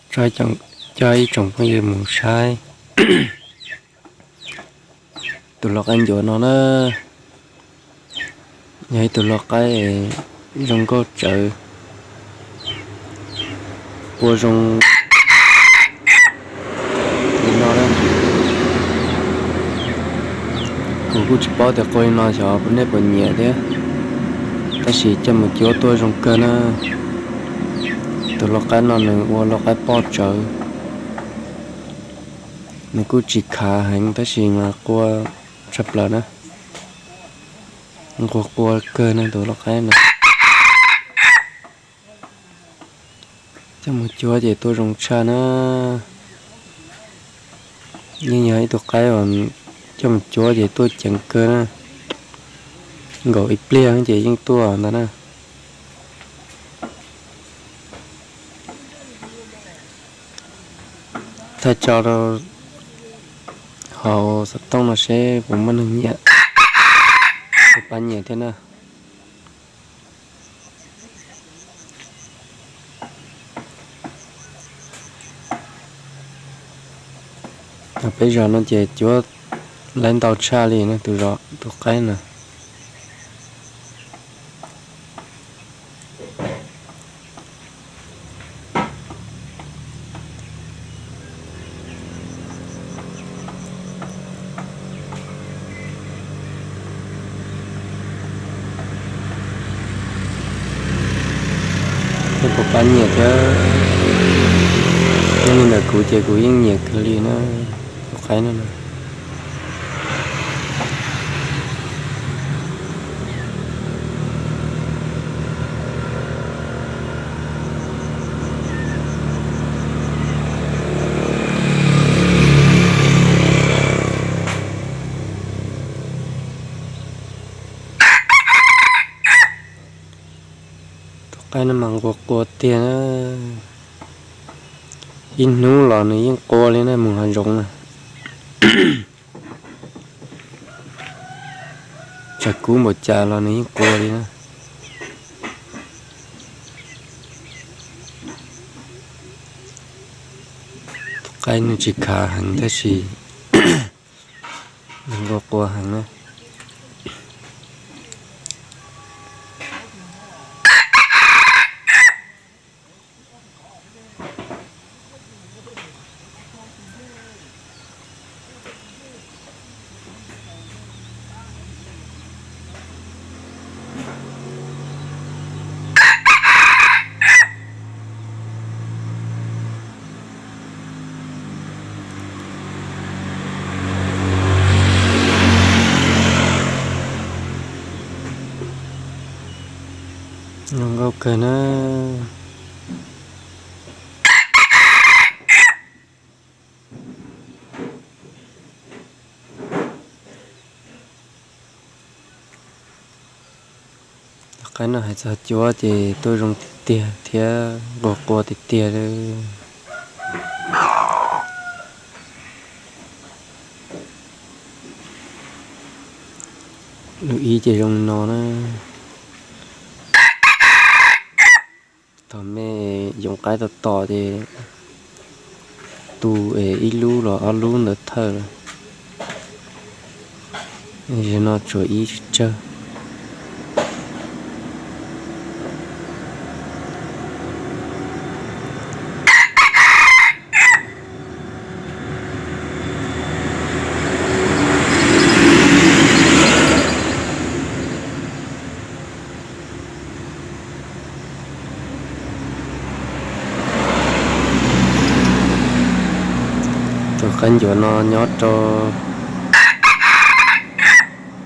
Coj ib tsoom phooj ywg mus saib tus lau qaib ncuav no na. Yog ib tug lau qaib zoo nkauj tsawv, qua zoo li no na. Kuv kuj tsis paub tias qua li no xyov nej puas nyiam thiab, tab sis coj mus cuab tuaj zoo kawg na. Tus lau qaib no nws ua lau qaib poj tsawv, nws kuj tsis khav heev tab sis mas qua tshaj plaws na. Nquag qua kawg na tus lau qaib no. Coj mus cuab ces tuaj zoo tshaj na. Yeej yog ib tug qaib uas coj mus cuab ces tuaj ceev kawg na. Nkaum ib pliag ces yeej tuaj ntag na. Thaij tso rau hauv xov tooj no seb puas muaj neeg nyiam, puas pab nyiam thiab na. Peb zos no ces cuab laib ntau tshaj li na tus zos tus qaib na. Puas pab nyiam thiab, yog li ntawm kuv ces kuv yeej nyiam kawg li na, tus qaib no na. Tus qaib no mas nquag qua tiag na, ib hnub los nws yeej qua li na mus hav zoov na. Tshav kub npaum cas los nws yeej qua li na. Tus qaib nws tsis khav heev tab sis nws nquag qua heev na. Zoo nkauj kawg na. Tus qaib no hais txog cuab ces tuaj zoo tiag tiag thiab nquag qua tiag tiag li. Lub ib ces zoo li no na. Thaum me yoov qaib tom tom ces tu es ib lub los ob lub ntawd thawj lawm. Zaum no tsuas ib tsawg. Tus qaib ncuav no nyob rau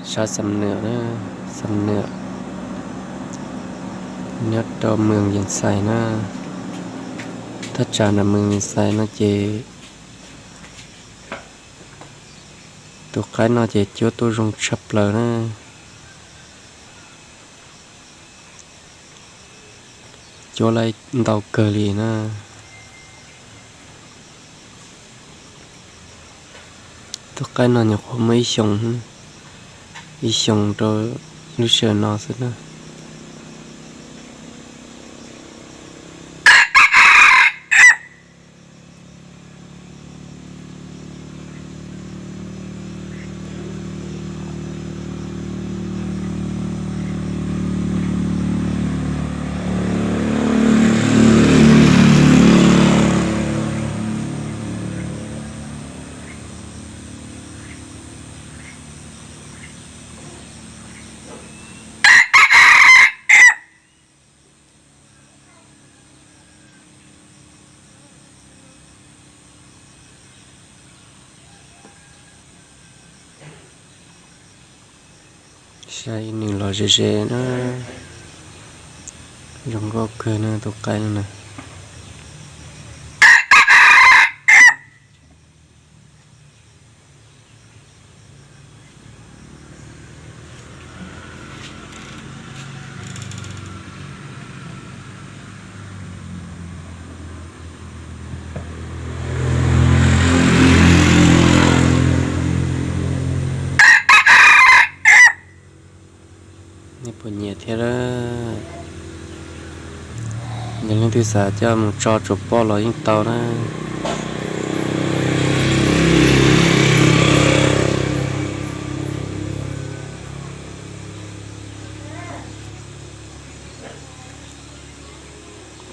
sab Xam Nwm, Xam Nwm, nyob rau moos Yees Xais na. Thaj tsam ntawm moos Yees Xais no ces tus qaib no ces cuab tuaj zoo tshaj plaws na. Cuab laib ntau kawg li na. Tus qaib no nyuam qhuav muaj ib xyoos, ib xyoos rau lub sij hawm no xwb na. Saib nws los ze ze na, zoo nkauj kawg na tus qaib no na. Nej puas nyiam thiab? Yog leej twg xav coj mus tso tsuas poj los yeej tau na.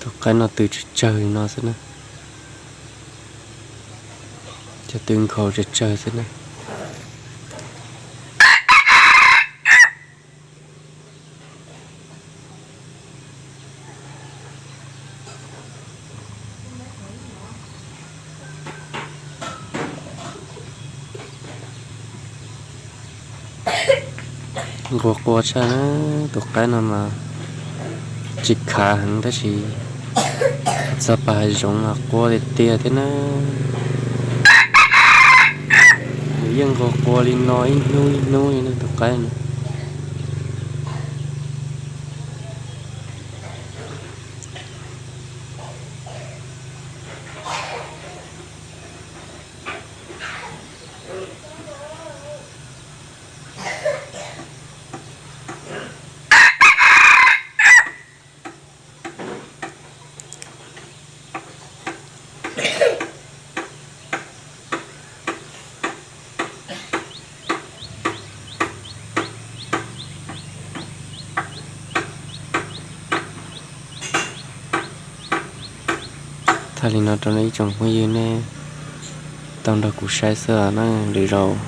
Tus qaib no tw tsawg tsawg li no xwb na. Cov tw nkhaus tsawg tsawg xwb na. Nquag qua tshaj na, tus qaib no mas tsis khav heev tab sis txog pas hav zoov mas qua tiag tiag thiab na. Nws yeej nquag qua li no ib hnub ib hnub li na tus qaib no. Thaij li no rau nej ib tsoom phooj ywg nej tau nrog kuv saib xwb na, lwm zaus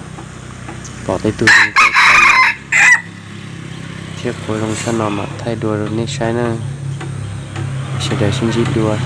pom tej tug zoo nkauj tshaj no thiab qua zoo tshaj no mam thaij dua rau nej saib na. Sawv daws sib ntsib dua.